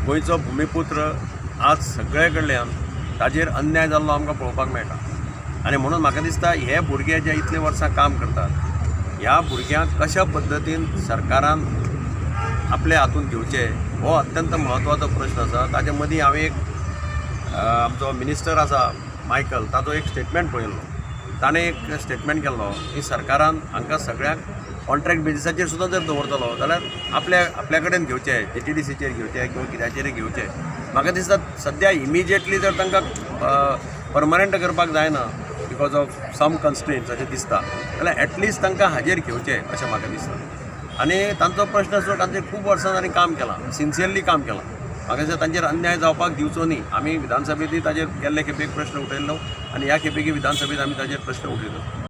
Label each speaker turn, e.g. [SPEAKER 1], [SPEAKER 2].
[SPEAKER 1] गोंयचो भुमिपुत्र आज सगळे कडल्यान ताजेर अन्याय जाल्लो आमकां पळोवपाक मेळटा. आनी म्हणून म्हाका दिसता हे भुरगे जे इतले वर्सां काम करतात, ह्या भुरग्यांक कशा पद्दतीन सरकारान आपल्या हातूंत घेवचे हो अत्यंत म्हत्वाचो प्रश्न आसा. ताजे मदीं हांवें एक आमचो मिनिस्टर आसा मायकल, ताजो एक स्टेटमेंट पळयल्लो. ताणें एक स्टेटमेंट केल्लो की सरकारान हांकां सगळ्यांक कॉन्ट्रॅक्ट बेजिसाचेर सुद्दां जर दवरतलो जाल्यार आपल्या आपल्या कडेन घेवचे, जीटीडीसीचेर घेवचे किंवा कित्याचेरय घेवचे. म्हाका दिसता सद्या इमिजिएटली जर तांकां परमनंट करपाक जायना because of some constraints अशें दिसता जाल्यार एटलिस्ट तांकां हाजेर घेवचे अशें म्हाका दिसता. आनी तांचो प्रश्न आसलो, तांचेर खूब वर्सां तांणी काम केलां, सिन्सियरली काम केलां. म्हाका दिसता तांचेर अन्याय जावपाक दिवचो न्ही. आमी विधानसभेंतूय ताजेर गेल्ले खेपेक प्रश्न उठयल्लो आनी ह्या खेपेकूय विधानसभेंत आमी ताजेर प्रश्न उठयलो.